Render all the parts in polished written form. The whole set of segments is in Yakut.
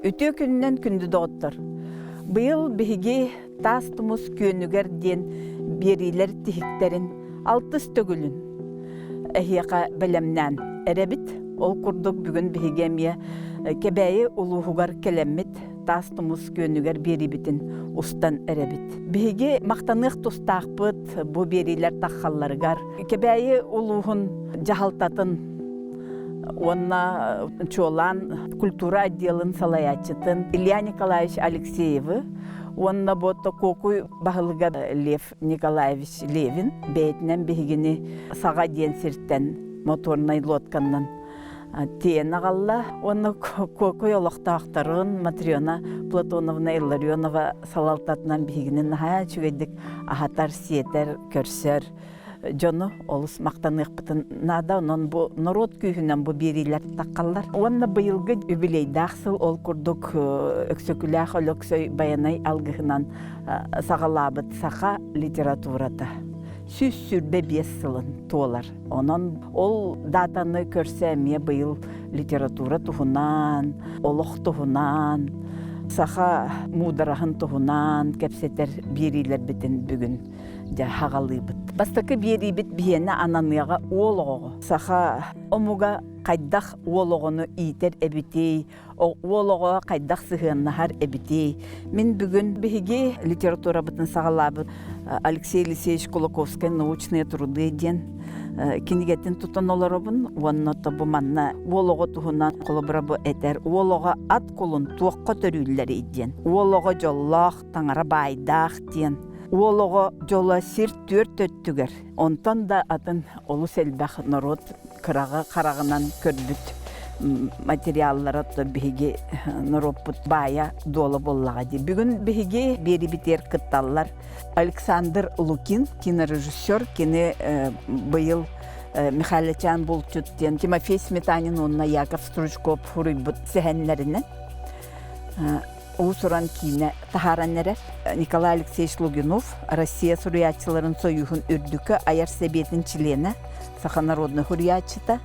Үтүө күнүнэн күндү доҕоттор! Быйыл биһиги Таас Тумус күөнүгэр диэн биэриилэр тиһиктэрин алтыс төгүлүн эһиэхэ бэлэмнээн эрэбит. Ол курдук бүгүн биһиги эмиэ Кэбээйи улууһугар кэлэммит Таас Тумус күөнүгэр биэриибитин устан эрэбит. Биһиги махтаныах тустаахпыт бу биэриилэр таххалларыгар. Кэбээйи улууһун дьаһалтатын уонна чуолаан культура отделын салайааччытын Илья Николаевич Алексеевы уонна бу Куокуй баһылыга Лев Николаевич Левин бэйэтинэн биһигини Саҕа диэн сиртэн моторнай лодканнан тиэйэн аҕалла уонна Куокуй олохтоохторун Матрена Платоновна Илларионова салалтатынан биһигини наһаа үчүгэйдик аһатар, сиэтэр, көрсөр дьону олус махтаныахпытын наада. Онон бу норуот күүһүнэн бу биэриилэр таххаллар. Уонна быйылгы юбилейдаах сыл ол курдук Өксөкүлээх Өлөксөй Байанай алгыһынан саҕалаабыт саха литературата 125 сылын туолар. Онон ол датаны көрсө эмиэ быйыл литература туһунан, олох туһунан, саха муудараһын туһунан кэпсэтэр биэриилэрбитин бүгүн дьэ хаҕалыыбыт. Бастакы биэриибит биһиэнэ ананыаҕа уол оҕоҕо. Саха омуга хайдах уол оҕону иитэр эбитий, уол оҕо хайдах сыһыаннаһар эбитий. Мин бүгүн биһиги литературабытын саҕалаабыт Алексей Елисеевич Кулаковскай «Научные труды» диэн кинигэтин тутан олоробун уонна бу манна уол оҕо туһунан холобура бу этэр уол оҕо ат кулун туохха төрүүллэрий диэн уол оҕо дьоллоох таҥара баайдаах диэн Уол оҕо дьоло сир түөрт өттүгэр, онтон да атын олус элбэх норуот кыраҕы хараҕынан көрбүт материаллара биһиги норуоппут баайа дуола буоллаҕа дии. Бүгүн биһиги биэрибитигэр кытталлар Александр Лукин, кинорежиссер, кини быйыл Михайлячан Булчут диэн Тимофей Сметанин уонна Яков Стручков суруйбут сэһэннэринэн уус-уран киинэ таһааран эрэр. Николай Алексеевич Лугинов, Россия суруйааччыларын сойууһун үрдүкү айар сэбиэтин чилиэнэ, саха народнай суруйааччыта.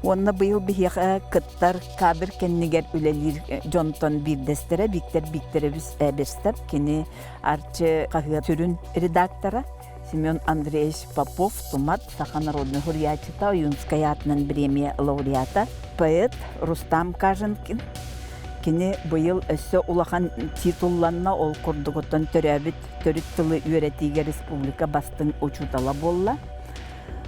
Уонна быйыл биһиэхэ кыттар кадр кэннигэр үлэлиир дьонтон биирдэстэрэ Виктор Викторович Эберстов. Кини Арчы хаһыат сүрүн редактора. Семен Андреевич Попов, Тумат, саха народнай суруйааччыта, Ойуунскай аатынан бириэмийэ лауреата, поэт Рустам Каженкин. Кини быйыл өссө улахан титулланна, ол курдугуттан төрөөбүт төрүт тылы үөрэтиигэ республика бастыҥ учуутала буолла.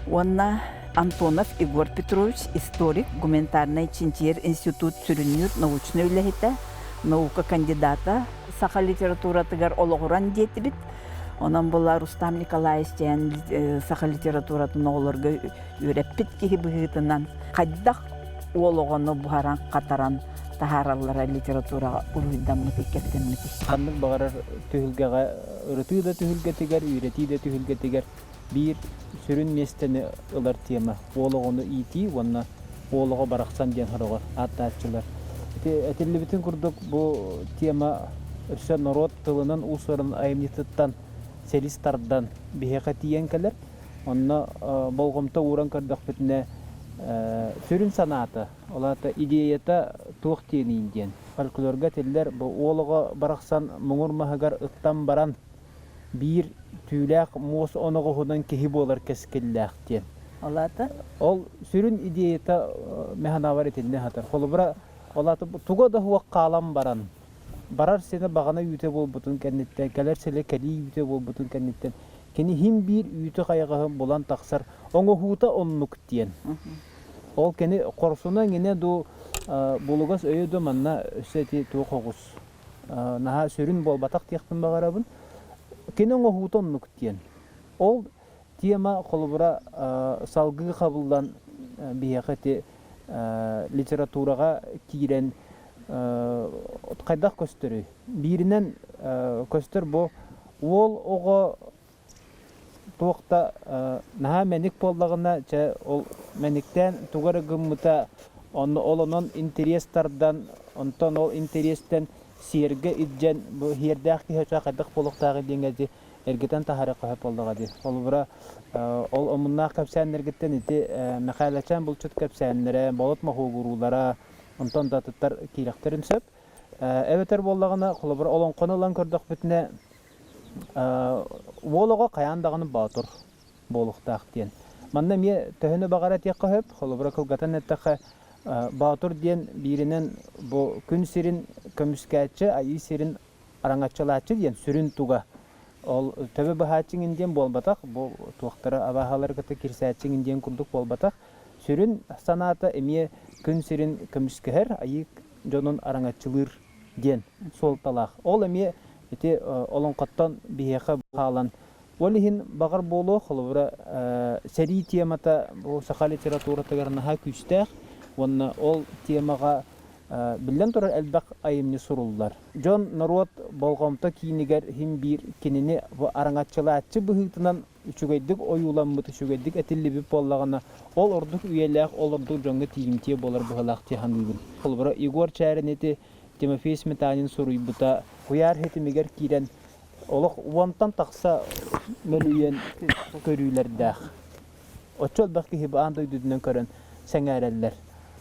Уонна Антонов Егор Петрович, историк, гуманитарнай чинчийэр институт сүрүннүүр научнай үлэһитэ, наука кандидата, саха литературатыгар олоҕуран диэтибит. Онон була Рустам Николаевич диэн саха литературатын оҕолорго үөрэппит киһи быһыытынан хайдах уол оҕону буһаран-хатаран таһаараллара литератураҕа уруһуйдаммыт кэпсэммит. Ханнык баҕарар түһүлгэҕэ ырытыы да түһүлгэтигэр, үөрэтии да түһүлгэтигэр биир сүрүн миэстэни ылар тема уол оҕону иитии уонна уол оҕо барахсан диэн сороҕор ааттааччылар. Ити этиллибитин курдук бу тема өссө норуот тылынан уус-уран айымньытыттан сэлис тардан биһиэхэ тиийэн кэлэр. Онно болҕомто ууран көрдөхпүтүнэ сүрүн санаата, ол аата идеята туох диэний диэн. Фольклорга этиллэр бу уол оҕо барахсан муҥур маһыгар ыттан баран биир түүлээх муос оноҕоһунан киһи буолар кэскиллээх диэн. Ол аата? Ол сүрүн идеята механавар итиннэ сатар. Холобура, ол аата туга да суох хаалан баран, барар сирэ баҕана үүтэ буолбутун кэнниттэн, кэлэр сирэ кэлии үүтэ буолбутун кэнниттэн, кини иһин биир үүтү хайаҕаһын булан тахсар оҥоһуута оннук диэн. Ол кини хорсуна эҥинэ дуу, булугас өйө дуу манна өссө ити туох оҕус наһаа сүрүн буолбатах диэхпин баҕарабын. Кини оҥоһуута оннук диэн. Ол тема холобура салгыы хабыллан биһиэхэ ити литератураҕа киирэн хайдах көстөрүй? Бииринэн көстөр бу уол оҕо туох да наһаа мэник буоллаҕына, чэ ол мэниктээн тугу эрэ гыммыта, онно ол онон интэриэс тардан, онтон ол интэриэстэн сиэргэ илдьэн бу сиэрдээх киһи оччо хайдах буолуохтааҕый диэҥҥэ ити эргитэн таһаарыахха сөп буоллаҕа дии. Холобура, ол омуннаах кэпсээннэргиттэн ити Мэхээлэчээн булчут кэпсээннэрэ, болот моһуогуруулара, онтон да атыттар киирэхтэрин сөп. Эбэтэр буоллаҕына, холобур, олоҥхону ылан көрдөхпүтүнэ, уол оҕо хайаан даҕаны боотур буолуохтаах диэн. Манна эмиэ төһөнү баҕар этиэххэ сөп. Холобура, кылгатан эттэххэ, боотур диэн бииринэн бу күн сирин көмүскээччи, айыы сирин араҥаччылааччы диэн сүрүн туга. Ол төбө быһааччыҥ диэн буолбатах, бу туохтара абааһалары кытта кирсээччиҥ диэн курдук буолбатах. Сүрүн санаата эмиэ күн сирин көмүскэһэр, айыы дьонун араҥаччылыыр диэн суолталаах. Ол эмиэ ити олоҥхоттон биһиэхэ хаалан ол иһин баҕар буолуо, холобура, сэрии темата бу саха литературатыгар наһаа күүстээх уонна ол темаҕа биллэн турар элбэх айымньы суруллар. Дьон, норуот болҕомто киинигэр иһин биир кинини бу араҥаччылааччы быһыытынан үчүгэйдик ойууламмыт, үчүгэйдик этиллибит буоллаҕына, ол ордук үйэлээх, ол ордук дьоҥҥо тиийимтиэ буолар быһыылаах дии саныыбын. Холобура, Егор Чээрин ити Тимофей Сметанин суруйбута куйаар ситимигэр киирэн олох уонтан тахса мөлүйүөн көрүүлэрдээх. Оччо элбэх киһи аан дойдутунан көрөн сэҥээрэллэр.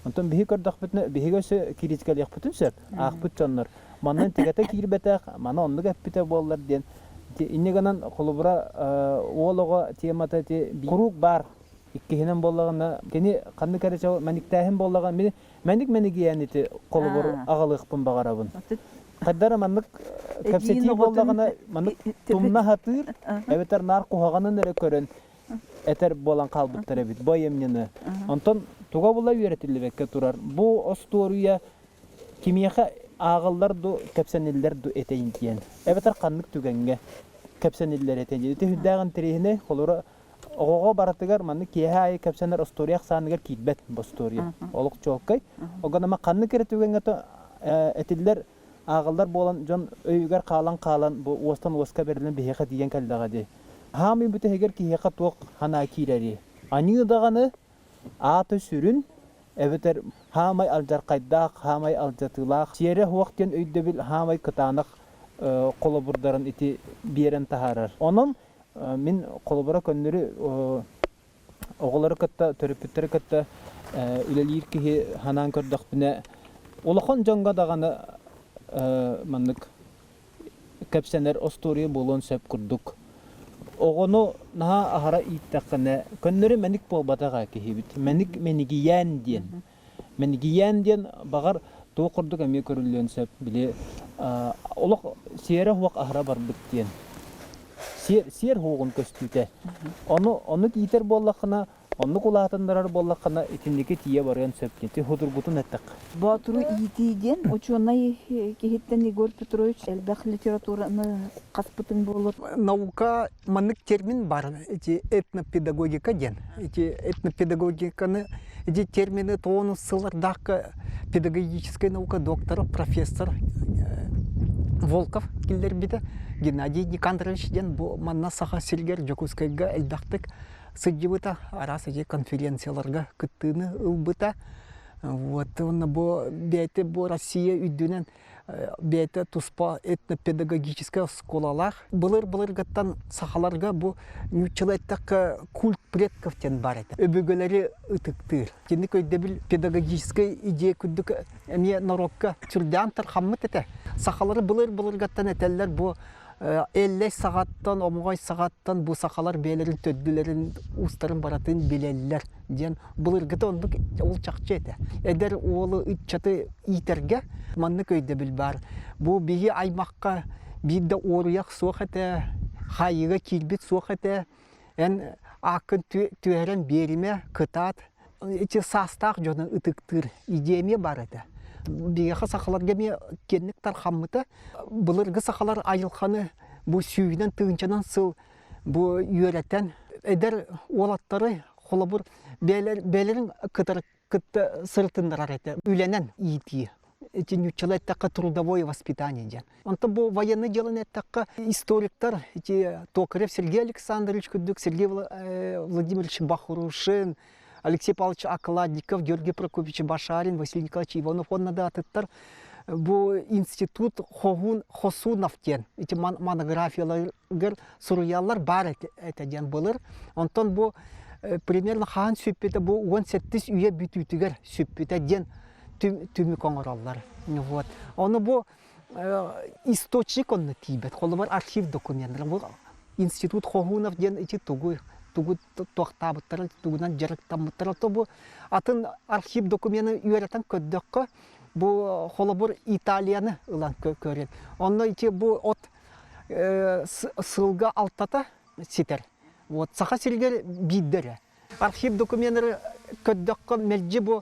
Онтон биһи көрдөхпүтүнэ, биһиги өссө кириитикэлиэхпитин сөп, аахпыт дьоннор. Манна тигэтэ киирбэтэх, маны оннук эппитэ буоллар диэн. Инньэ гынан, холобура, уол оҕо темата ити куруук баар. Иккиһинэн буоллаҕына, кини ханнык эрэ мэниктээһин буоллаҕына, мин мэник мэнигийээн ити холобур аҕалыахпын баҕарабын. Хайдара маннык кэпсэтии буоллаҕына, маннык тумна сатыыр, эбэтэр наар куһаҕанын эрэ көрөн этэр буолан хаалбыттар эбит бу айымньыны. Онтон туга була үөрэтиллибэккэ турар. Бу остуоруйа кимиэхэ ааҕыллар ду, кэпсэниллэр ду этэйин диэн. Эбэтэр ханнык түгэҥҥэ кэпсэниллэр этэ диэн. Ити сүрдээх интэриэһинэй. Холобура, оҕоҕо барытыгар маннык киэһэ аайы кэпсэнэр остуоруйа ахсааныгар киирбэт бу остуоруйа. Олох чуолкай. Огон ханнык эрэ түгэҥҥэ этиллэр ааҕыллар буолан дьон өйүгэр хаалан-хаалан бу уостан уоска бэриллэн биһиэхэ тиийэн кэллэҕэ дии. Хаамыы бүтэһигэр киһиэхэ туох санаа киирэрий? Аньыы даҕаны аата сүрүн эбэтэр хаамай алдьархайдаах, хаамай алдьатыылаах, сиэрэ суох диэн өйдөбүл хаамай кытаанах холобурдарын ити биэрэн таһаарар. Онон мин холобура көннөрү оҕолору кытта, төрөппүттэри кытта үлэлиир киһи санаан көрдөхпүнэ, улахан дьоҥҥо даҕаны маннык кэпсэнэр остуоруйа буолуон сөп курдук. Оҕону наһаа аһара ииттэххинэ, көннөрү мэник буолбатах ээ киһибит. Мэник мэнигийээн диэн. Мэнигийээн диэн баҕар туох курдук эмиэ көрүллүөн сөп. Били олох сиэрэ суох аһара барбыт диэн. Сиэр, сиэр суоҕун көстүүтэ. Ону оннук иитэр буоллаххына, оннук улаатыннарар буоллаххына итинники тиийэ барыан сөп диэн. Ти судургутун эттэххэ. Боотуру иитии диэн учуонай киһиттэн Егор Петрович элбэх литератураны хаспытыҥ буолуо. Наука маннык термин бар ити этнопедагогика диэн. Ити этнопедагогиканы ити термини тоҕус сыллардаахка педагогическай наука доктора, профессор Волков киллэрбитэ. Геннадий Никандрович диэн бу манна Саха сиригэр Дьокуускайга элбэхтик сылдьыбыта, араас ити конференцияларга кыттыыны ылбыта. Вот уонна бу бэйэтэ бу Россия үрдүнэн бэйэтэ туспа этнопедагогическай оскуолалаах. Былыр-былыргыттан сахаларга бу нууччалыы эттэххэ культ предков диэн баар этэ. Өбүгэлэри ытыктыыр. Итинник өйдөбүл педагогическай идея курдук эмиэ норуокка сүрдээн тархаммыт этэ. Сахалары былыр-былыргыттан этэллэр бу Эллэй саҕаттан, Омоҕой саҕаттан бу сахалар бэйэлэрин төрдүлэрин, уустарын барытын билэллэр диэн былыргыта оннук ол чахчы этэ. Эдэр уолу ыччаты иитэргэ маннык өйдөбүл баар. Бу биһи аймахха биир да уоруйах суох этэ, хаайыыга киирбит суох этэ. Эн ааккын түһэрэн биэримэ, кытаат. Ити саастаах дьону ытыктыыр идея эмиэ баар этэ. Биһиэхэ сахаларга эмиэ киэҥник тархаммыта. Былыргы сахалар айылҕаны бу сүүһүнэн тыһыынчанан сыл бу үөрэтэн эдэр уолаттары холобур бэйэлэрин кытары кытта сырытыннарар этэ үлэнэн иитии ити нууччалыы эттэххэ трудовое воспитание диэн онтон бу военный дьыаланы эттэххэ историктар ити Токарев Сергей Александрович курдук Сергей Владимирович Бахрушин Алексей Павлович Окладников, Георгий Прокопьевич Башарин, Василий Николаевич Иванов уонна да атыттар бу институт Хоһуун Хосунов диэн ити монографияларыгар суруйаллар баар этэ диэн былыр. Онтон бу примерно хаһан сүппүтэ бу 18 үйэ бүтүүтүгэр сүппүтэ диэн. түмүк оҥороллор. Вот. Ону бу источник онно тиийбэт. Холобур, архив докуменнара. Бу институт Хоһуунов диэн ити тугу тугу туохтаабыттара, тугунан дьарыктаммыттара, то бу атын архив докумены үөрэтэн көрдөххө, бу холобур Италияны ылан көрөн. Онно ити бу от сылга алтата ситэр. Вот Саха сиригэр биирдэ эрэ. Архив докуменнары көрдөххө мэлдьи бу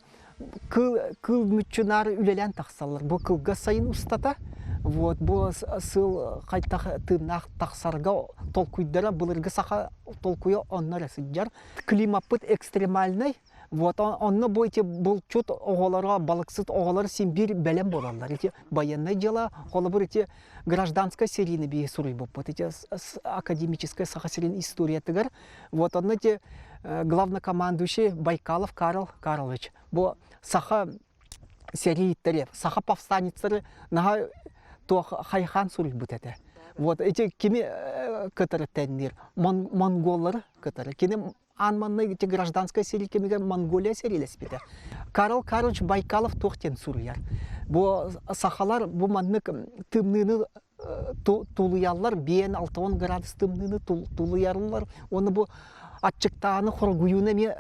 кыл, кыл мүччү наар үлэлээн тахсаллар. Бу кылгас сайын устата вот бу сыл хайтах тыыннаах тахсарга толкуйдара былыргы саха толкуйа онно эрэ сылдьар. Климаппыт экстремальный. Вот онно бу ити булчут оҕолоро, балыксыт оҕолор син биир бэлэм буолаллар. Ити военное дело, холобур ити гражданскай сэриини биһи суруйбуппут. Ити академическай Саха сирин историятыгар. Вот онно ити главнокомандующий Байкалов Карл Карлович. Бу саха сэрииттери, саха повстанецтары наһаа туох хайхаан суруйбут этэ. Вот ити кими кытары тэнниир? Монголлары кытары. Кини аан манна ити гражданскай сэрии кэмигэр Монголия сэриилэспитэ. Карл Карлович Байкалов туох диэн суруйар? Бу сахалар бу маннык тымныыны тулуйаллар, биэн 60 градус тымныыны тулуйаллар. Уонна бу аччыктааны, хоргуйууну эмиэ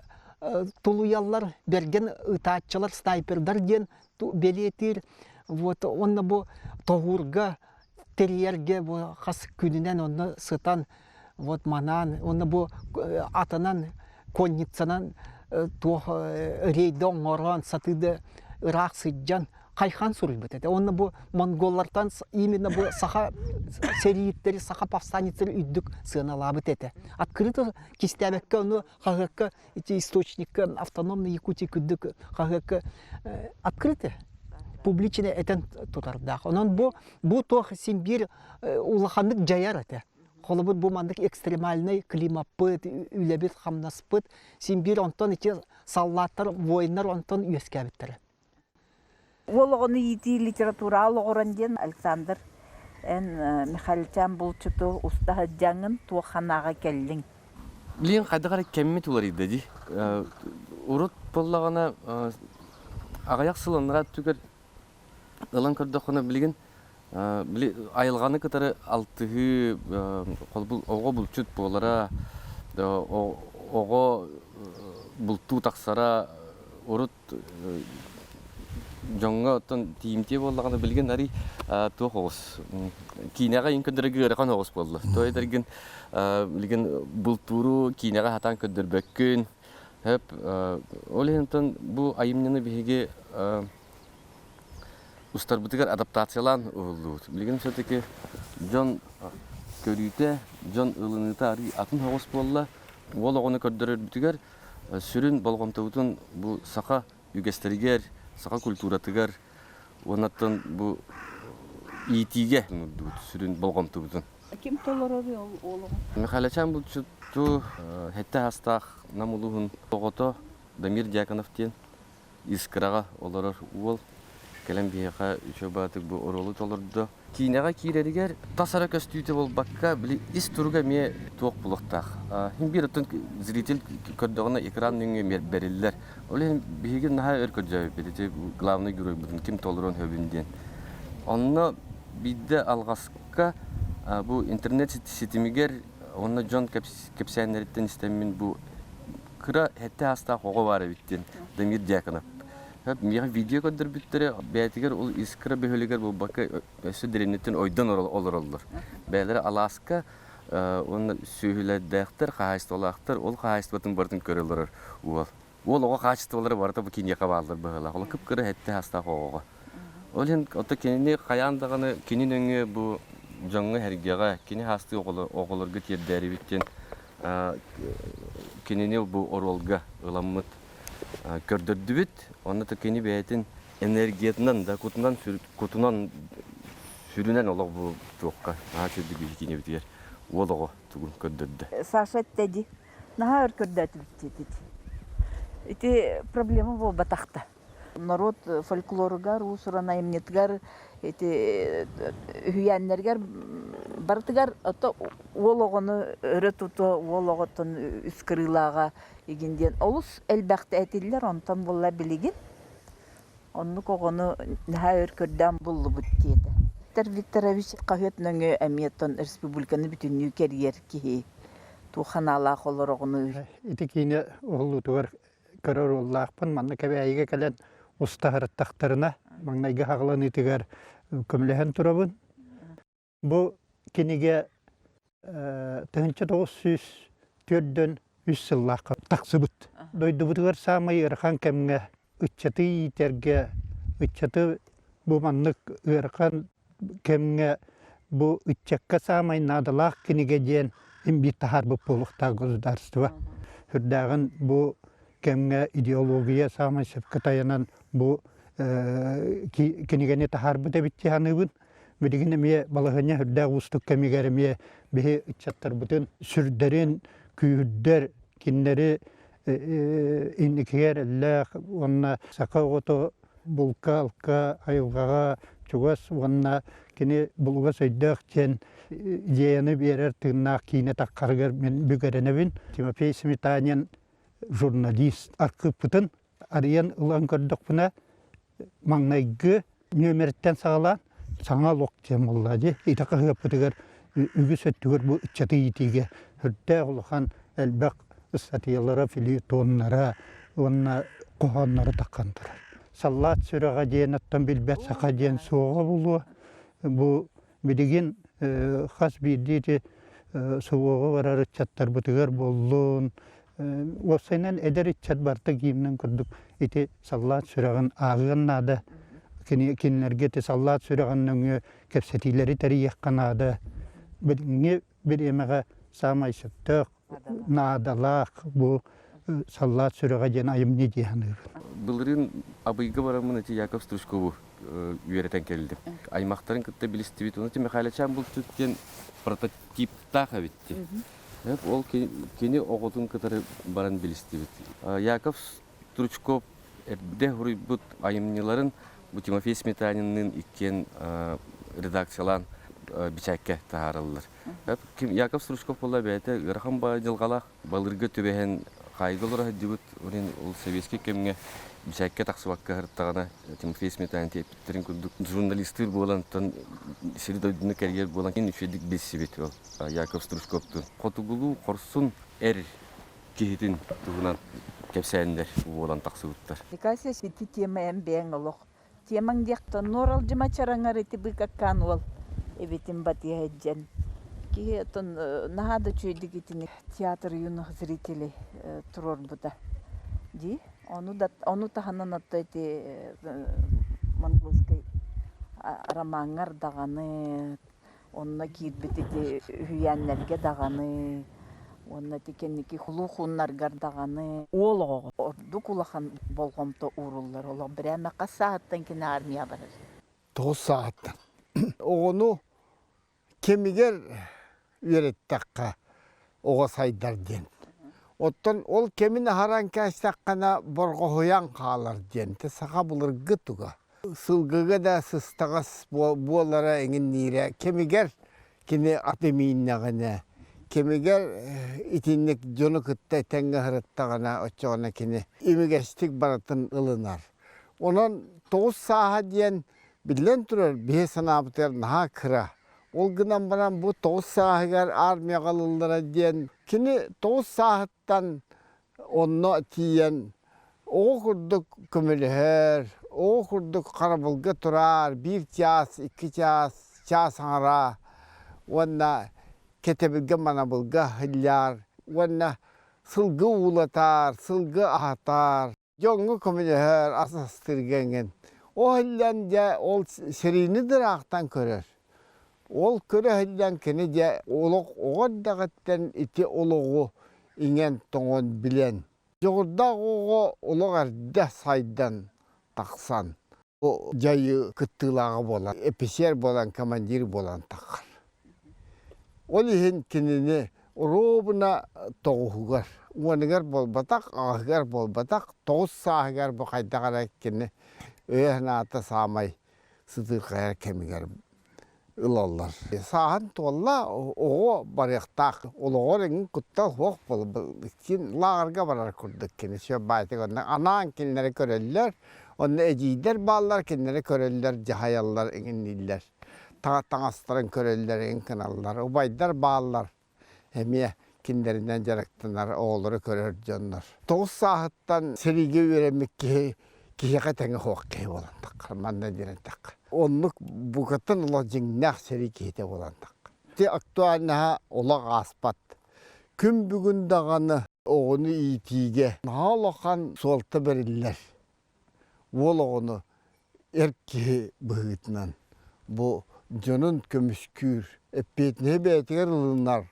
тулуйаллар, бэргэн ытааччылар, снайпердар диэн бэлиэтиир. Вот уонна бу тоһуурга тэрийэргэ бу хас күнүнэн онно сытан вот манаан уонна бу атынан конницанан туох рейдэ оҥорон сатыыда ыраах сылдьан хайхан суруйбут этэ. Уонна бу монголлартан именно бу саха сэрииттери, саха повстанецтары үрдүк сыаналаабыт этэ. Открыто кистээбэккэ ону хаһыакка ити источникка автономный Якутия күрдүк хаһыакка открыто публично этэн тутардаах. Онон бу бу туох син биир улаханнык дьайар этэ. Холобур бу маннык экстремальный климаппыт, үлэбит, хамнаспыт син биир онтон ити саллааттар, воиннар онтон үөскээбиттэрэ. Уол оҕону иитии литератураҕа олоҕуран диэн Александр эн Михайличан булчуту уста сылдьаҥҥын туох санааҕа кэллиҥ? Билигин хайдах эрэ кэммит уларыйда дии. Урут буоллаҕына аҕыйах сыл анараа өттүгэр ылан көрдөххүнэ билигин били айылҕаны кытары алтыһыы оҕо булчут буолара, оҕо бултуу тахсара урут дьоҥҥо оттон тиийимтиэ буоллаҕына билигин арый туох оҕус киинэҕэ иҥ көрдөрөргө ыарахан оҕус буолла. То этэргин билигин бултууру киинэҕэ сатаан көрдөрбөккүн. Хөп ол иһин оттон бу айымньыны биһиги устарбытыгар адаптациялаан уһуллубут. Билигин все-таки дьон көрүүтэ, дьон ылыныыта арый атын оҕус буолла. Уол оҕону көрдөрөрбүтүгэр сүрүн болҕомтобутун бу саха үгэстэригэр, саха культуратыгар уоннаттан бу иитиигэ уурдубут сүрүн болҕомтобутун. Ким толороруй ол олоҕу? Михайлачан булчутту сэттэ саастаах Нам улууһун оҕото Дамир Дьяконов диэн Искраҕа олорор уол кэлэн биһиэхэ үчүгэй баҕайытык бу оруолу толордо. Киинэҕэ киирэригэр тас эрэ көстүүтэ буолбакка, били ис туруга эмиэ туох буолуохтаах. Иһин биир оттон зритель көрдөҕүнэ экран нөҥүө эмиэ бэриллэр. Ол иһин биһиги наһаа өр көрдөөбүппүт ити главный геройбутун ким толоруон сөбүн диэн. Онно биирдэ алҕаска бу интернет ситимигэр уонна дьон кэпсээннэриттэн истэммин бу кыра сэттэ саастаах оҕо баар эбит диэн Дамир Дьяконов. Миэхэ видео көрдөрбүттэрэ бэйэтигэр ол Искра бөһүөлэгэр буолбакка өссө дэриэбинэттэн ойдон олороллор. Бэйэлэрэ алааска уонна сүөһүлэрдээхтэр, хаһаайыстыбалаахтар, ол хаһаайыстыбатын барытын көрө олорор уол. Уол оҕо хаачыстыбалара барыта бу киниэхэ бааллар быһыылаах. Ол кып-кыра сэттэ саастаах оҕоҕо. Ол иһин ото кинини хайаан даҕаны кини нөҥүө бу дьоҥҥо-сэргэҕэ, кини саастыы оҕолорго тиэрдээрибит диэн кинини бу оруолга ыламмыт көрдөрдүбүт. Онно да кини бэйэтин энергиятынан да кутунан кутунан сүрүнэн олох бу туохха наһаа үчүгэйдик биһи киинэбитигэр уол оҕо тугун көрдөрдө. Саша эттэ дии. Наһаа өр көрдөөтүбүт диэтит. Ити проблема буолбатахта. Норуот фольклоругар, уус-уран айымньытыгар, ити үһүйээннэригэр барытыгар ото уол оҕону өрө тутуо, уол оҕотун үс кырыылааҕа игин диэн олус элбэхтэ этиллэр, онтон буолла билигин. Оннук оҕону наһаа өр көрдөөн буллубут диэтэ. Виктор Викторович хаһыат нөҥүө эмиэ оттон республиканы бүтүннүү кэрийэр киһи туох ханаалаах олороҕунуй? Ити киинэ уһуллуутугар көрөр уоллаахпын. Манна Кэбээйигэ кэлэн уста сырыттахтарына маҥнайгы хаҕыланыытыгар көмөлөһөн турабын. Бу кинигэ 1943 сыллаахха тахсыбыт. Дойдубутугар саамай ыарахан кэмҥэ ыччаты иитэргэ, ыччаты бу маннык ыарахан кэмҥэ бу ыччакка саамай наадалаах кинигэ диэн имбиир таһаарбыт буолуохтаах государство. Сүрдээҕин бу кэмҥэ идеология саамай сөпкө тайанан бу кинигэни таһаарбыт эбит дии саныыбын. Билигин эмиэ балаһыанньа сүрдээх уустук кэмигэр эмиэ биһи ыччаттарбытын сүрдэрин күүһүрдэр, кинилэри инникигэ эрэллээх уонна саха оҕото булка-алка, айылҕаҕа чугас уонна кини булугас өйдөөх диэн идеяны биэрэр тыыннаах киинэ таххарыгар мин бүк эрэнэбин. Тимофей Сметанин журналист архыыппытын арыйан ылан көрдөхпүнэ маҥнайгы нүөмэриттэн саҕалаан саҥа олох диэн буолла дии. Ити хаһыаппытыгар үгүс өттүгэр бу ыччаты иитиигэ сүрдээх улахан элбэх ыстатыйалара, фельетоннара уонна хоһоонноро таххан турар. Саллаат сүрэҕэ диэн оттон билбэт саха диэн суоҕа буолуо. Бу билигин хас биирдии ити СВО-ҕа барар ыччаттарбытыгар буоллун, уопсайынан эдэр ыччат барыта гимнин курдук ити саллаат сүрэҕин ааҕыан наада. Кинилэргэ ити саллаат сүрэҕин нөҥүө кэпсэтиилэри тэрийиэххэ наада. Билиҥҥи бириэмэҕэ саамай сөптөөх, наадалаах бу саллаат сүрэҕэ диэн айымньы дии саныыбын. Былырыын Абыйга бараммын ити Яков Стручкову үөрэтэн кэллим. Аймахтарын кытта билистибит. Ону Михайлачан булчут диэн прототиптаах эбит дии. Ол кини оҕотун кытары баран билистибит. Яков Стручков эрдэ суруйбут айымньыларын бу Тимофей Сметанинныын иккиэн редакциялаан бичээккэ таһаараллар. Яков Стручков буолла бэйэтэ ыарахан дьылҕалаах балыырга түбэһэн хаайга олоро сылдьыбыт. Ол сэбиэскэй кэмҥэ бичээккэ тахсыбакка сырыттаҕына Тимофей Сметанин тиэппиттэрин курдук журналистыыр буолан, сири-дойдуну кэрийэр буолан үчүгэйдик билсибит ол Яков Стручковтуун. Хотугулуу хорсун эр киһитин туһунан кэпсээннэр буолан тахсыбыттар. Николай ити тема эн бэйэҥ олох темаҥ диэхтэн нуоралдьыма чараҥар ити быыкаккаан уол эбитин батыһа илдьэн киһи оттон наһаа да үчүгэйдик итини театр юных зрителей туруорбута дии ону да ону таһынан отто ити монгольскай ромаҥҥар даҕаны Онно киирбит ити үһүйээннэргэ даҕаны уонна ити кэнники хулуу-хууннаргар даҕаны уол оҕоҕо ордук улахан болҕомто ууруллар. Олох бирээмэ хас сааһыттан кини армия барар? 9 сааһыттан. Оҕону кэмигэр үөрэттэххэ оҕо сайдар диэн. Оттон ол кэмин аһаран кээстэххинэ борҕоһуйан хаалар диэн. Саха былыргы туга. Сылгыга да сыстаҕас буолара эҥинниирэ кэмигэр кини ат имииннэҕинэ, кэмигэр итинник дьону кытта тэҥҥэ сырыттаҕына оччоҕуна кини имигэстик барытын ылынар. Онон 9 сааһа диэн биллэн турар биһи санаабытыгар наһаа кыра. Ол гынан баран бу 9 сааһыгар армияҕа ылыллара диэн кини 9 сааһыттан Онно тиийэн оҕо курдук көмөлөһөр, оҕо курдук харабылга турар, биир чаас, икки чаас, чаас аҥара уонна кэтэбилгэ-манабылга иһиллэр уонна сылгы уулатар, сылгы аһатар, дьоҥҥо көмөлөһөр, ас астыырга эҥин. Ол иһиллэн дьэ ол сэриини да ыраахтан көрөр. Ол көрө иһиллэн кини дьэ олох оҕо эрдэҕиттэн ити олоҕу иҥэн-тоҥон билэн, дьоҕурдаах оҕо олох эрдэ сайдан тахсан, бу дьайыы кыттыылааҕа буолан, эписиэр буолан, командир буолан таххар. Ол иһин кинини оруобуна тоҕуһугар, уонугар буолбатах, аҕыһыгар буолбатах, 9 сааһыгар бу хайдах эрэ кини өйө-санаата саамай сытыырхайар кэмигэр ылаллар. Сааһын туолла, оҕо барыахтаах. Олоҕор эҥин куттал суох буолбут. Лааҕырга барар курдук кини сүөбаайтык онно анаан кинилэри көрөллөр. Онно эдьиийдэр бааллар, кинилэри көрөллөр, дьаһайаллар, иҥиннииллэр. Таҥастарын көрөллөр, иҥин гыналлар. Убайдар бааллар, эмиэ кинилэринэн дьарыктанар, оҕолору көрөр дьоннор. 9 сааһыттан сэриигэ үөрэммит киһи киһиэхэ тэҥэ суох киһи буолан таххар, манна диэн эттэххэ. Оннук букатын олох дьиҥнээх сэрии киһитэ буолан таххар. Ити актуальнаһа олох ааспат. Күн бүгүн даҕаны оҕону иитиигэ наһаа улахан суолта бэриллэр. Уол оҕону эр киһи быһыытынан бу дьонун көмүскүүр, эппиэтинэһи бэйэтигэр ылынар,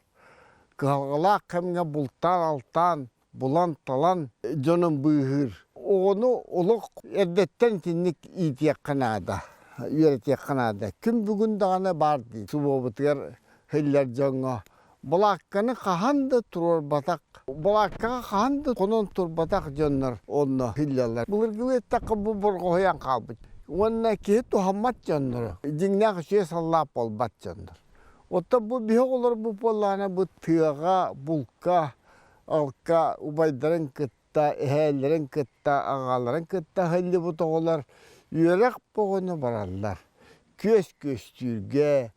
кыһалҕалаах кэмҥэ бултаан-алтаан, булан-талан дьонун быыһыыр. Оҕону олох эрдэттэн итинник иитиэххэ наада, үөрэтиэххэ наада. Күн бүгүн даҕаны баар дии. Субуобутугар иһиллэр дьоҥҥо Балаакканы хаһан да туруорбатах, балааккаҕа хаһан да хонон турбатах дьоннор онно иһиллэллэр. Былыргылыы эттэххэ бу борҕоһуйан хаалбыт. Уонна киһи туһаммат дьонноро, дьиҥнээх үчүгэй саллаат буолбат дьоннор. Оттон бу биһи оҕолорбут буоллаҕына бу тыаҕа, булка, алка убайдарын кытта, эһээлэрин кытта, аҕаларын кытта аһыллыбыт оҕолор үөрэх боҕону бараллар. Күөс күөстүүргэ,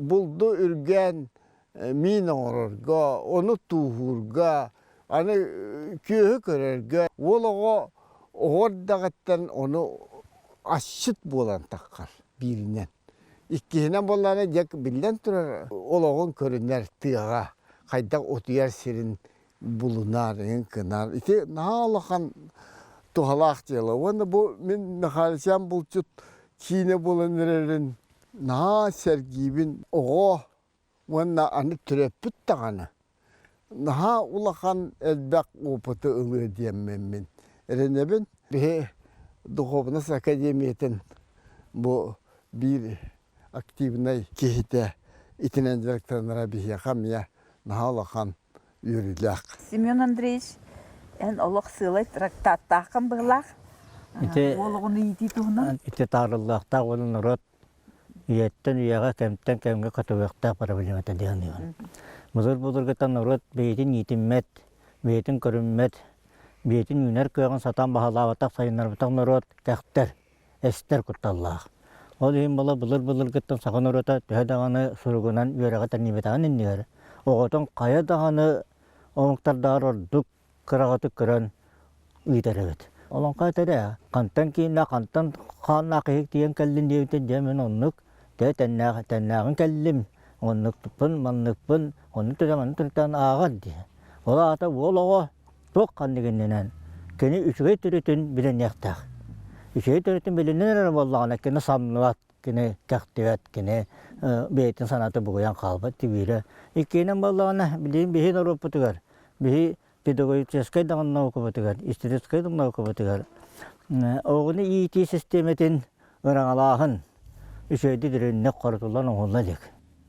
булду үргээн миин оҥорорго, ону тууһуурга, аны күөһү көрөргө уол оҕо оҕо эрдэҕиттэн ону асчыт буолан таххар бииринэн. Иккиһинэн буоллаҕына дьэ биллэн турар олоҕун көрүнэр тыаҕа хайдах утуйар сирин булунар, гынар. Ити наһаа улахан туһалаах дьыала. Уонна бу мин Михайловичам булчут киинэ буолан эрэрин наһаа сэргиибин. Оҕо уонна аны төрөппүт даҕаны наһаа улахан элбэх опыты ылыа диэммин мин эрэнэбин. Биһи Духовность академиятын бу биир активнай киһитэ итинэн дьарыктанара биһиэхэ эмиэ наһаа улахан үөрүүлээх. Семен Андреевич, эн олох сыалай трактаттааххын быһылаах. Ити Уол оҕону иитии туһунан. Ити таарыллыахтаах уонна норуот үйэттэн үйэҕэ, кэмтэн кэмҥэ көтөҕүөхтээх проблемата дии саныыбын. Былыр-былыргыттан норуот бэйэтин иитиммэт, бэйэтин көрүммэт, бэйэтин үүнэр кыаҕын сатаан баһылаабатах, сайыннарбатах норуот кэхтэр. эстэр кутталлаах. Ол иһин була былыр-былыргыттан саха норуота төһө даҕаны суругунан үөрэҕи тэнийбэтэҕин иннигэр, оҕотун хайа даҕаны омуктардааҕар ордук кыраҕытык көрөн ыытар эбит. Олоҥхо этэрэ, хантан кииннээх, хантан хааннаах киһи тиийэн кэллин диэбитин дьэ мин оннук, дьэ тэннээх, тэннээҕин кэллим, оннукпун, манныкпын, оннук түтэн, маннык түтэн ааҕар дии. Ол аата уол оҕо туох ханнык иннинэн кини үчүгэй төрүтүн билиниэхтээх. Үчүгэй төрүтүн билинэн эрэ буоллаҕына кини самныбат, кини кэхтибэт, кини бэйэтин санаата бугуйан хаалбат тибиирэ. Иккиһинэн буоллаҕына, билигин биһи норуоппутугар, биһи педагогическай даҕаны наукабытыгар, историческай да наукабытыгар оҕону иитии систиэмэтин ыраҥалааһын үчүгэйдик дириҥник хорутуллан оҥоһулла илик.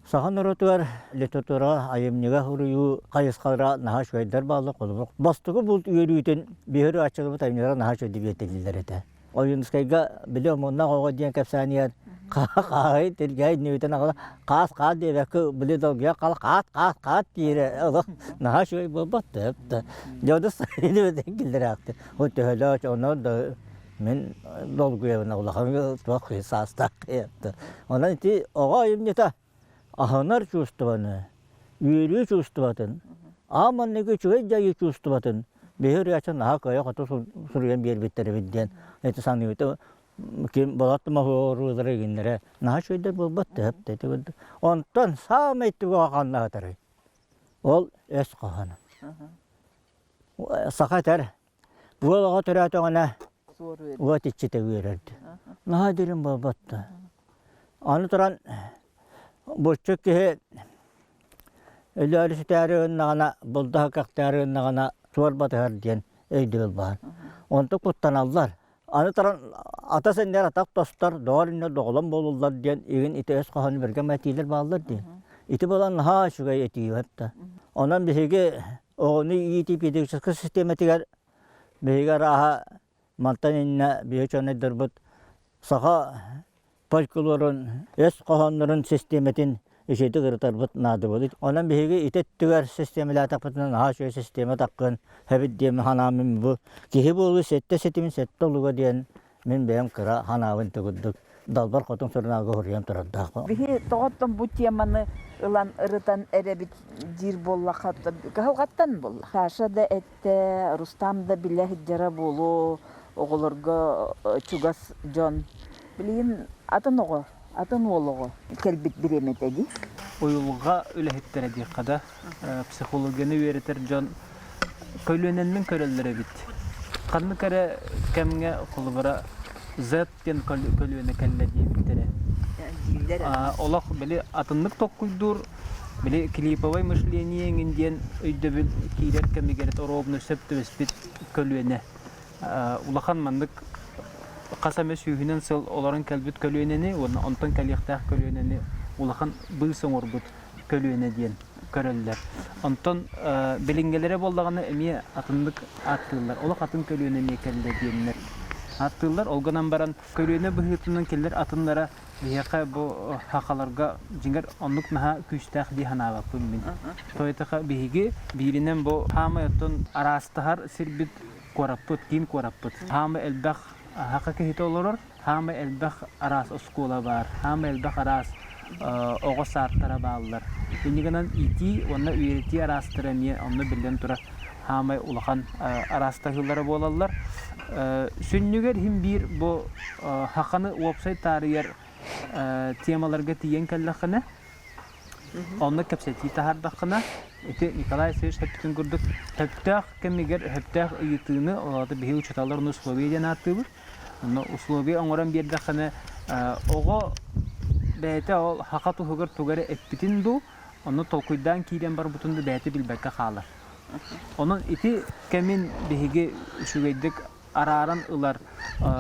Саха норуотугар литератураҕа, айымньыга суруйуу хайысхалара наһаа үчүгэйдэр бааллар. Холобур, бастакы булт үөрүүтүн биһиги аччыгыбыт айымньылара наһаа үчүгэйдик биэртэлииллэр этэ. Ойуунускайга били омуннаах оҕо диэн кэпсээнигэр хааһый тиргэһэй нүөтэн аҕала хаас хаас диэбэккэ били долгуйа хал хаат хаат хаат диирэ олох наһаа үчүгэй буолбат да дьону сайын киллэрээхти ол төһөлөөх онон да мин долгуйабын улахан туох саастаах онон ити оҕо айымньыта аһынар чувствоны үөрүү чувствотын аан манныгы үчүгэй дьайыы чувствотын биһи ырыача наһаа кыайа-хото суруйан биэрбиттэр эбит диэн ити саныыбыт ким болот моһуоруулара игиннэрэ наһаа үчүгэйдэр буолбат да онтон саамай туга ханнаатарый ол өс хоһооно саха этэр Уол оҕо төрөөтөҕүнэ уот иччитэ үөрэрди. Наһаа дириҥ буолбат да. Аны туран булчут киһи өлөөрү сүтээри гыннаҕына, булдаһа кэхтээри гыннаҕына суор батыһар диэн өйдөбүл баар. Онтон куттаналлар. Аны туран ата сэннэр атах тостор, доҕор иннэ доҕолон буолуллар диэн игин ити өс хоһоону бэргэн этиилэр бааллар дии. Ити буолан наһаа үчүгэй этии да. Онон биһиги Оҕону иитии педагогическай систиэмэтигэр биһиги арааһа мантан иннэ биһи учуонайдарбыт саха фольклорун, өс хоһооннорун систиэмэтин үчүгэйдик ырытарбыт наада буолуо. Онон биһиги ити өттүгэр систиэмэлээтэхпитинэ наһаа үчүгэй систиэмэ таххыан эбит диэн санаам бу киһи буолуу сэттэ ситимин сэттэ олуга диэн Мин бэйэм кыра ханаабын курдук Далбар Хотун сурунаалга суруйан турардаахпын. Биһи тоҕоттон бу теманы ылан ырытан эрэбит диир буоллахха кыһалҕаттан буолла. Саша да эттэ, Рустам да билэ сылдьара буолуо, оҕолорго чугас дьон. Билигин атын оҕо, атын уол оҕо кэлбит бириэмэтэ дии. Уйулҕа үлэһиттэрэ диэххэ да, психологияны үөрэтэр дьон көлүөнэннэн көрөллөр эбит. Ханнык эрэ кэмҥэ холобура Z диэн көлүөнэ кэллэ диэбиттэрэ. Олох били атыннык толкуйдуур, били клиповое мышление эҥин диэн өйдөбүл киирэр кэмигэр оруобуна сөп түбэспит көлүөнэ. Улахан маннык хас эмэ сүүһүнэн сыл олорон кэлбит көлүөнэни уонна онтон кэлиэхтээх көлүөнэни улахан быыс оҥорбут көлүөнэ диэн көрөллөр. Онтон билиҥҥилэрэ буоллаҕына эмиэ атыннык ааттыыллар. Олох атын көлүөнэ эмиэ кэллэ диэннэр ааттыыллар. Ол гынан баран көлүөнэ быһыытынан кинилэр атыннара биһиэхэ бу хахаларга дьиҥэр оннук наһаа күүстээх дии санаабаппын мин. Тойтаха биһиги бииринэн бу хаамай оттон араастаһар сирбит куораппыт, киин куораппыт. Хаамай элбэх хака киһитэ олорор. Хаамай элбэх араас оскуола баар, хаамай элбэх араас оҕо саадтара бааллар. Инньэ гынан иитии уонна үөрэтии араастара эмиэ онно биллэн турар хаамай улахан араастаһыылара буолаллар. Сүнньүгэр иһин биир бу хаханы уопсай таарыйар темаларга тиийэн кэллэххинэ, онно кэпсэтии таһаардаххына, ити Николай Алексеевич эппитин курдук, сөптөөх кэмигэр сөптөөх ыйытыыны, ол аата биһиги учууталлар ону условие диэн ааттыыбыт, Онно условия оҥорон биэрдэххинэ, оҕо бэйэтэ ол хаха туһугар тугу эрэ эппитин дуу, ону толкуйдаан киирэн барбытын дуу бэйэтэ билбэккэ хаалар. Онон ити кэмин биһиги үчүгэйдик арааран ылар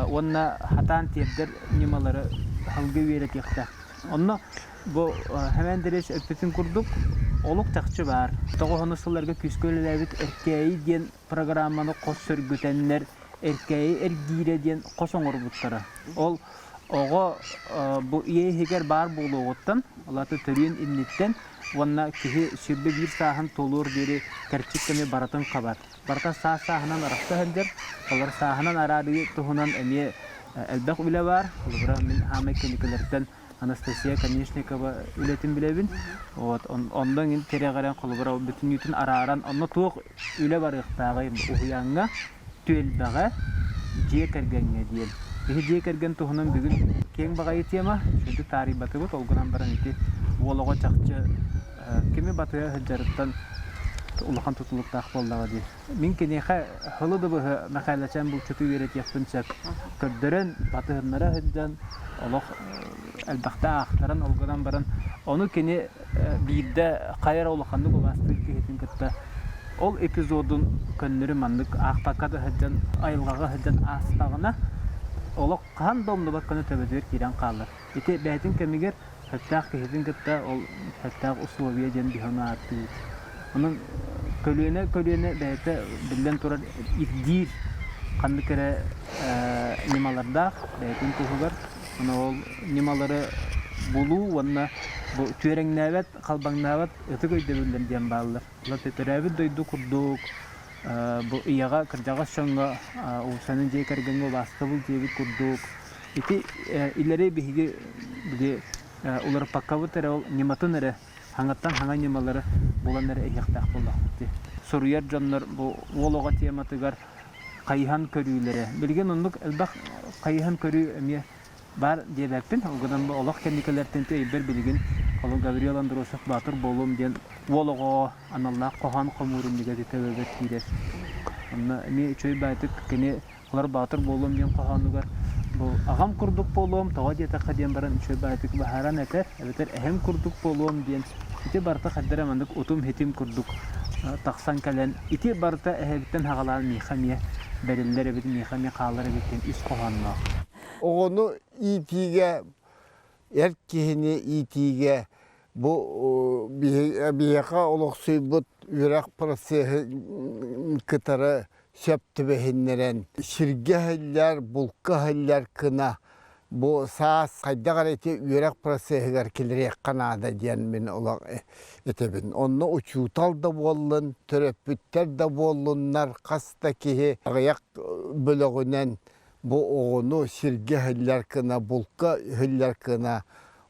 уонна хатаан тиэрдэр ньымалары салгыы үөрэтиэхтээх. Онно бу Хэмэн Андреевич эппитин курдук, олук чахчы баар. Тоҕо сылларга күүскэ үлэлээбит Эркээйи диэн программаны хос сөргүтэннэр Эркээйи эргиирэ диэн хос оҥорбуттара. Ол оҕо бу ийэ иһигэр баар буолуоҕуттан, ол аата төрүөн инниттэн уонна киһи 21 сааһын туолуор диэри кэрчик кэми барытын хабар. Барыта саас-сааһынан арахса сылдьар. Олор сааһынан араарыы туһунан эмиэ элбэх үлэ баар. Холобура, мин хаамай кэликэлэртэн Анастасия Конечникова үлэтин билэбин. Вот, онно иҥин тирэҕирэн, холобура, бүтүннүүтүн арааран, онно туох үлэ барыахтааҕый уһуйааҥҥа, түөлбэҕэ, дьиэ кэргэҥҥэ диэн. Биһи дьиэ кэргэн туһунан бүгүн киэҥ баҕайы тема, үчүгэйдик таарыйбатыбыт, ол гынан баран ити уол оҕо чахчы кими батыһа сылдьарыттан улахан тутулуктаах буоллаҕа дии. Мин киниэхэ хылы да быһа Мэхээлэчээн булчуту үөрэтиэхпин сөп. Көрдөрөн, батыһыннара сылдьан, олох элбэхтэ аахтаран, ол гынан баран, ону кини биирдэ хайа эрэ улаханнык убаастыыр киһитин кытта ол эпизодун көннөрү маннык аахпакка да сылдьан, айылҕаҕа сылдьан аастаҕына, олох хаһан да умнубат гына төбөтүгэр киирэн хаалар. Ити бэйэтин кэмигэр сөптөөх киһитин кытта ол сөптөөх условия диэн биһи ону ааттыыбыт. Онон көлүөнэ көлүөнэ бэйэтэ биллэн турар ирдиир ханнык эрэ ньымалардаах бэйэтин туһугар. Ону ол ньымалары булуу уонна бу түөрэҥнээбэт, халбаҥнаабат ытык өйдөбүллэр диэн бааллар. Төрөөбүт дойду курдук бу ийэҕэ кырдьаҕас дьоҥҥо уопсайынан дьиэ кэргэҥҥэ убаастабыл диэбит курдук ити илэри биһиги били уларыппаккабыт эрэ ол ньыматын эрэ хаҥаттан хаҥа ньымалары булан эрэ иһиэхтээх буоллахпыт дии. Суруйар дьоннор бу уол оҕо тематыгар хайыһан көрүүлэрэ. Билигин оннук элбэх хайыһан көрүү эмиэ баар диэбэппин. Ол гынан бу олох кэнникилэртэн өйбөр билигин ол Гавриил Андросов Баатыр буолуом диэн уол оҕоҕо аналлаах хоһоон хомуурунньуга төбөбөр киирэр. Онно эмиэ үчүгэй баайтык кини Олор баатыр буолуом диэн хоһоонугар бу аҕам курдук буолуом, тоҕо диэтэххэ диэн баран үчүгэй баайтык баһааран этэр, эбэтэр эһэм курдук буолуом диэн ити барыта хайдах эрэ маннык утум-хитим курдук тахсан кэлэн ити барыта эһэбиттэн хаҕалаан миэхэ эмиэ бэриллэр эбит, миэхэ эмиэ хаалар эбит диэн ис хоһоонноох. Оҕону иитиигэ, эр киһини иитиигэ бу биһиэхэ олохсуйбут үөрэх процеһын кытары сөп түбэһиннэрэн сиргэ иһиллэр, булка иһиллэр гына бу саас хайдах эрэ ити үөрэх процеһыгар киллэриэххэ наада диэн мин олох этэбин. Онно учуутал да буоллун, төрөппүттэр да буоллуннар, хас да киһи аҕыйах бөлөҕүнэн. Бу оҕону сиргэ иһиллэр гына, булка иһиллэр гына,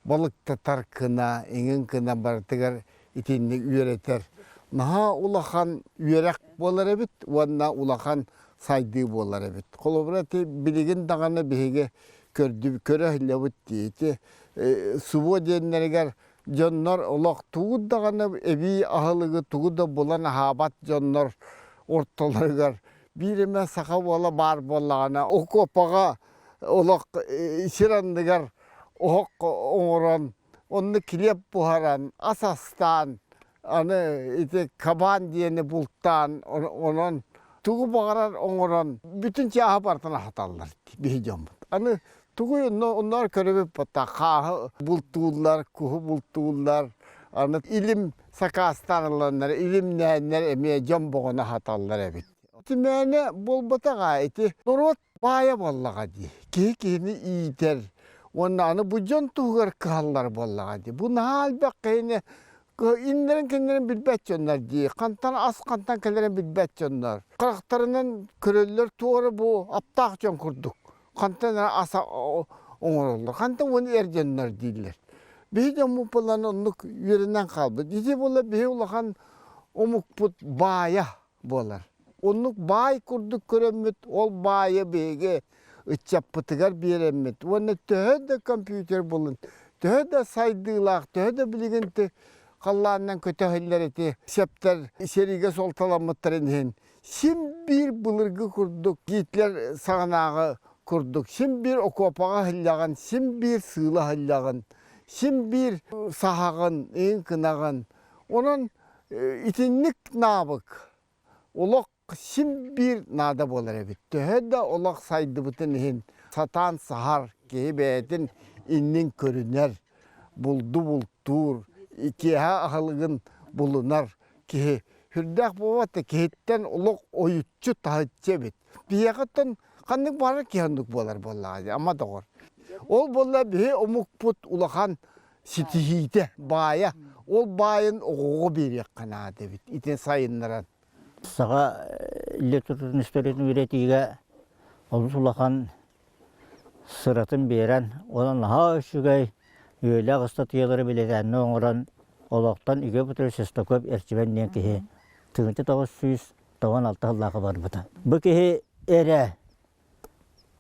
балыктатар гына, иҥин гына барытыгар итинник үөрэтэр. Наһаа улахан үөрэх буолар эбит уонна улахан сайдыы буолар эбит. Холобура, ити билигин даҕаны биһиги көрдү, көрө иһиллэбит дии. Ити субуо диэннэригэр дьоннор олох тугу даҕаны эбии аһылыгы тугу да булан аһаабат дьоннор ортолоругар биир эмэ саха уола баар буоллаҕына окуопаҕа олох сир анныгар оһох оҥорон онно килиэп буһаран ас астаан аны ити кабаан диэни бултаан онон тугу баҕарар оҥорон бүтүн чааһы барытын аһаталлар биһи дьоммут аны тугу онноор көрөбүт бата хааһы бултууллар куһу бултууллар аны илим сакаастаан ыланнар илимнээннэр эмиэ дьон боҕону аһаталлар эбит Ити буолбатаҕа ити норуот баайа буоллаҕа дии. Киһи киһини иитэр уонна аны бу дьон туһугар кыһаллар буоллаҕа дии. Бу наһаа элбэх киһини иннэрин-кэннэрин билбэт дьоннор дии. Хантан ас хантан кэлэрин билбэт дьоннор. Харахтарынан көрөллөр туора бу аптаах дьон курдук. Хантан эрэ ас оҥороллор. Хантан уонна эр дьоннор дииллэр. Биһи дьоммут буолан оннук үөрэнэн хаалбыт. Ити буолла биһи улахан омукпут баайа буолар. Оннук баай курдук көрөммүт, ол баайы биһиги ыччаппытыгар биэрэммит уонна төһө да компьютер булун, төһө да сайдыылаах, төһө да билигин халлаанынан көтөһүллэр ити септэр сэриигэ суолталаммыттарын иһин син биир былыргы курдук Гитлер саҕанааҕы курдук син биир окуопаҕа иһиллэҕин, син биир сыыла иһиллэҕин, син биир саһаҕын, иҥ кынаҕын. Онон Итинник навык олох син биир наада буолар эбит. Төһө да олох сайдыбытын иһин сатаан саһар киһи бэйэтин иннин көрүнэр, булду бултуур, киэһэ аһылыгын булунар киһи сүрдээх буолбат да киһиттэн олох ойуччу таһыччы эбит. Биһиэхэ оттон ханнык баҕарар киһи оннук буолар буоллаҕа дии, ама доҕор. Ол буолла биһи омукпут улахан ситиһиитэ, баайа. Ол баайын оҕоҕо биэриэххэ наада эбит, ити сайыннаран. Саха литературатын историятын үөрэтиигэ олус улахан сыратын биэрэн, онон наһаа үчүгэй үөлээх ыстатыйалары билэтээннэ оҥорон, олохтон Игорь Петрович Шестаков Эрчимэн диэн киһи 1996 сыллаахха барбыта. Бу киһи эрэ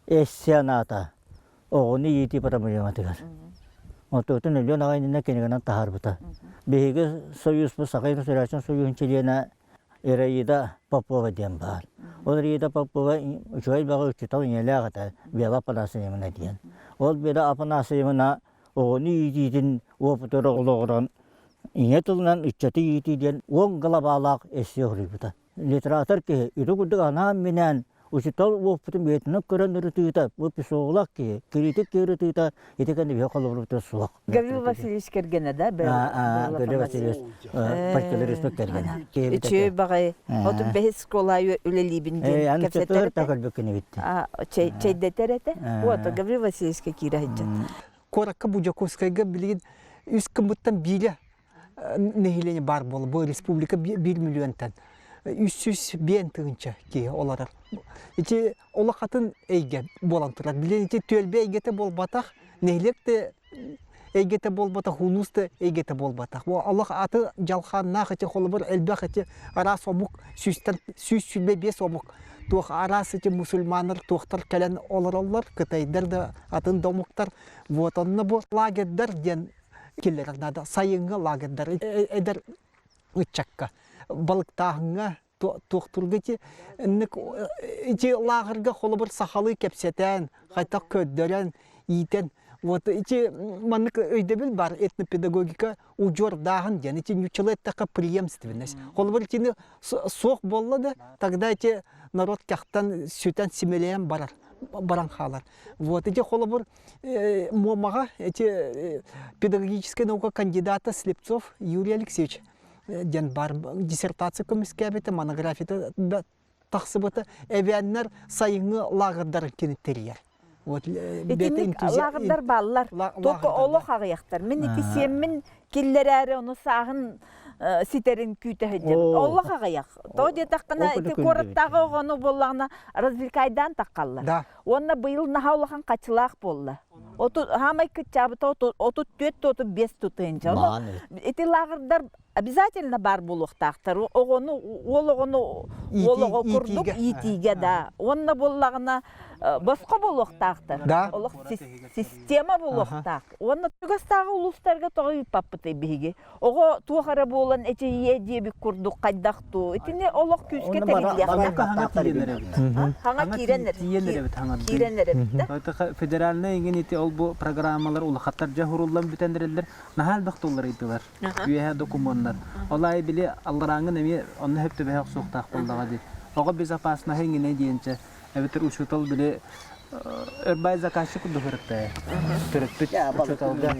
Эссе анаата оҕону иитии проблематыгар. Онтугутун өлүөн аҕай иннинэ кинигэнэн таһаарбыта. Биһиги союзпут Саха Иллюстрацион союһун чилиэнэ Ираида Попова диэн баар. Ол Ираида Попова үчүгэй баҕа учуутал ийэлээх этэ Вера Афанасьевна диэн. Ол Вера Афанасьевна оҕону иитиитин уопутугар олоҕуран ийэ тылынан ыччаты иитии диэн уон глобалаах эссе суруйбута. Литератор киһи ити курдук анаан-минээн учуутал уоппутун бэйэтинэн көрөн ырытыыта, бу психолог киһи, критик киһи ырытыыта ити кэннэ биһи холобурбутугар суох. Гаврил Васильевич кэргэнэ да? Гаврил Васильевич фольклорист кэргэнэ. Үчүгэй баҕайы. Отут бэһис школа үлэлиибин диэн кэпсэтэр этэ. Чэйдэтэр этэ. Вот, Гаврил Васильевичка киирэ сылдьан. Куоракка бу Дьокуускайга билигин үс гыммыттан биирэ нэһилиэнньэ баар буолла. Бу республика биир миллионтан 305 тыһыынча киһи олорор. Ити олох атын эйгэ буолан турар. Билигин ити түөлбэ эйгэтэ буолбатах, нэһилиэк да эйгэтэ буолбатах, улуус да эйгэтэ буолбатах. Бу олох аты дьалхааннаах ити холобур элбэх ити араас омук сүүстэн 125 омук туох араас ити мусульманнар туохтар кэлэн олороллор, кытайдар да атын да омуктар. Вот онно бу лагердар диэн киллэрэр наада сайыҥҥы лагердар эдэр ыччакка балыктааһыҥҥа туохтурга ити ити лааҕырга холобур сахалыы кэпсэтэн хайдах көрдөрөн иитэн вот ити маннык өйдөбүл бар этнопедагогика удьуордааһын диэн ити нууччалыы эттэххэ преемственность холобур итини суох буолла да тогда эти народ кахтан сүтэн симэлийэн барар баран хаалар вот ити холобур Муомаҕа эти педагогическай наука кандидата Слепцов Юрий Алексеевич диэн бар диссертация көмүскээбитэ, монографията тахсыбыта. Эбээннэр сайыҥҥы лааҕырдарын кини тэрийэр. Вот, Итинник лааҕырдар бааллар. Только олох аҕыйахтар. Мин ити сиэммин киллэрээри ону сааһын. ситэрин күүтэ сылдьабыт. Олох аҕыйах. Тоҕо диэтэххинэ, ити куораттааҕы оҕону буоллаҕына развлекайдаан таххаллар. Уонна быйыл наһаа улахан хачылаах буолла. Оту хаамай кыччаабыта 34 35 тутуһунча. Ити лааҕырдар обязательно баар буолуохтаахтар. Оҕону уол оҕону уол оҕо курдук иитиигэ да. Уонна буоллаҕына босхо буолуохтаахтар. Олох система буолуохтаах. Уонна чугастааҕы улуустарга тоҕо ыыппаппытый биһиги? Оҕо туох эрэ буолан эчэйиэ диэбит курдук хайдах дуу? Итини олох күүскэ тэриллиэхтээх. Хаҥа киирэн эрэбит. Хаҥа киирэн эрэбит. Киирэн эрэбит да. Федеральнай иҥин ити ол бу программалар улахаттар дьэ хуруллан бүтэн эрэллэр. Наһаа элбэх тулларыйдылар. Үөһэ докумуоннар. Ол аайы били алларааҥҥын эмиэ онно сөп түбэһэ охсуохтаах буоллаҕа дии. Оҕо безопасноһа иҥинэ диэнчэ эбэтэр учуутал били Өрбай заказчик курдук ырыттая. Төрөппүт учууталга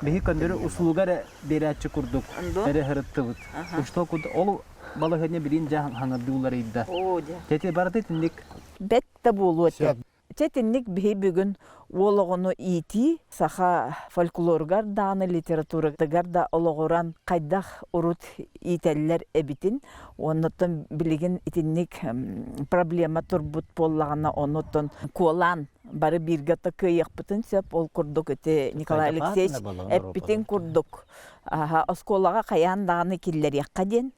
биһи көннөрү услуга эрэ биэрээччи курдук эрэ ырыттыбыт. Учуутал курдук ол балаһыанньа билин дьэ хаҥардыы уларыйда. Тети барыта итинник. Бэт да буолуо этэ. Чэ итинник биһи бүгүн уол оҕону иитии саха фольклоругар даҕаны литературатыгар да олоҕуран хайдах урут иитэллэр эбитин Оннуттан билигин итинник проблема турбут буоллаҕына, онуттан куолаан бары бииргэ да кыайыахпытын сөп. Ол курдук ити Николай Алексеевич эппитин курдук оскуолаҕа хайаан даҕаны киллэриэххэ диэн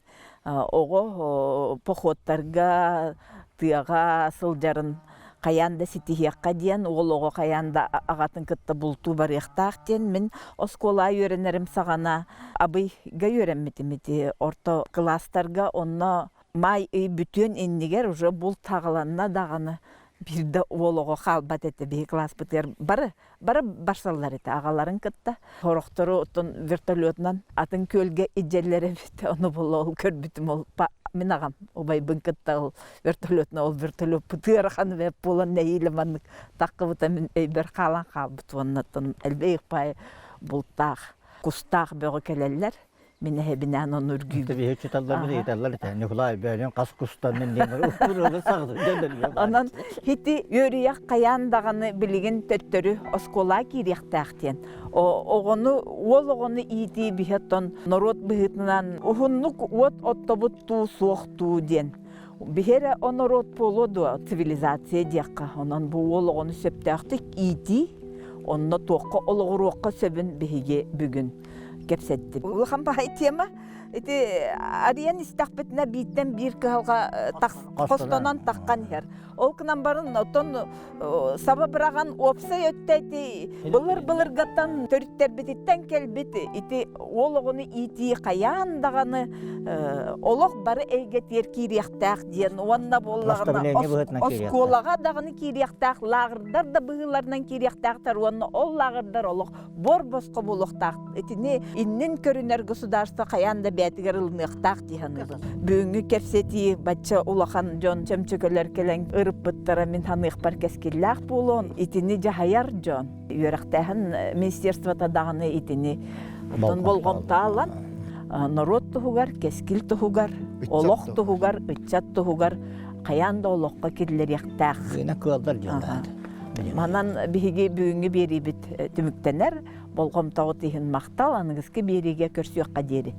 оҕо походтарга тыаҕа сылдьарын хайаан да ситиһиэххэ диэн уол оҕо хайаан да аҕатын кытта бултуу барыахтаах диэн мин оскуолаҕа үөрэнэрим саҕана Абыйга үөрэммитим ити орто кылаастарга онно маай ый бүтүөн иннигэр уже булт саҕаланна даҕаны биир да уол оҕо хаалбат этэ биһи кылааспытыгар бары бары барсаллар этэ аҕаларын кытта. Сорохтору оттон вертолетунан атын күөлгэ илдьэллэр эбит. Ону була ол көрбүтүм ол мин аҕам убайбын кытта ол вертолетунан ол вертолеппут ыарахан эбэт буолан нэһиилэ маннык таххыбыта мин өйбөр хаалан хаалбыт уонна оттон элбэх паай бултаах кустаах бөҕө кэлэллэр Мин эһэбинээн ону үргүүбүн. Биһи учууталларбыт ыйыталлар этэ, Ньукулай бөөлүн хас кустаннын диэн уруогу саҕалыы Онон ити үөрүйэх хайаан даҕаны билигин төттөрү оскуолаҕа киириэхтээх диэн. Оҕону, уол оҕону иитии биһи оттон норуот быһыытынан уһуннук уот оттобут туу суох туу диэн. Биһи эрэ норуот буолуо дуо цивилизация диэххэ. Онон бу уол оҕону сөптөөхтүк иитии, онно туохха олоҕуруохха сөбүн биһиги бүгүн кэпсэттим. Улахан баһай тема. Ити арыйан истэхпитинэ бииртэн биир кыһалҕа хостонон таххан иһэр. Ол гынан баран оттон саба быраҕан уопсай өттө ити былыр-былыргаттан төрүттэрбититтэн кэлбит ити уол оҕону иитии хайаан даҕаны олох бары эйгэтигэр киириэхтээх диэн уонна буоллаҕына оскуолаҕа даҕаны киириэхтээх лааҕырдар да быһыыларынан киириэхтээхтэр уонна ол лааҕырдар олох буор босхо буолуохтаах. Итини иннин көрүнэр государство хайаан да бэйэтигэр ылыныахтаах дии саныыбын. Бүгүҥҥү кэпсэтии бачча улахан дьон чөмчөкөлөр кэлэн ырыппыттара мин саныахпар кэскиллээх буолуон. Итини дьаһайар дьон үөрэхтээһин министерствота даҕаны итини болҕомто ылан норуот туһугар, кэскил туһугар, олох туһугар, ыччат туһугар хайаан да олоххо киллэриэхтээх. кыаллар дьон Манан биһиги бүгүҥҥү биэриибит түмүктэнэр. Болҕомтоҕут иһин махтал, аныгыскы биэриигэ көрсүөххэ диэри.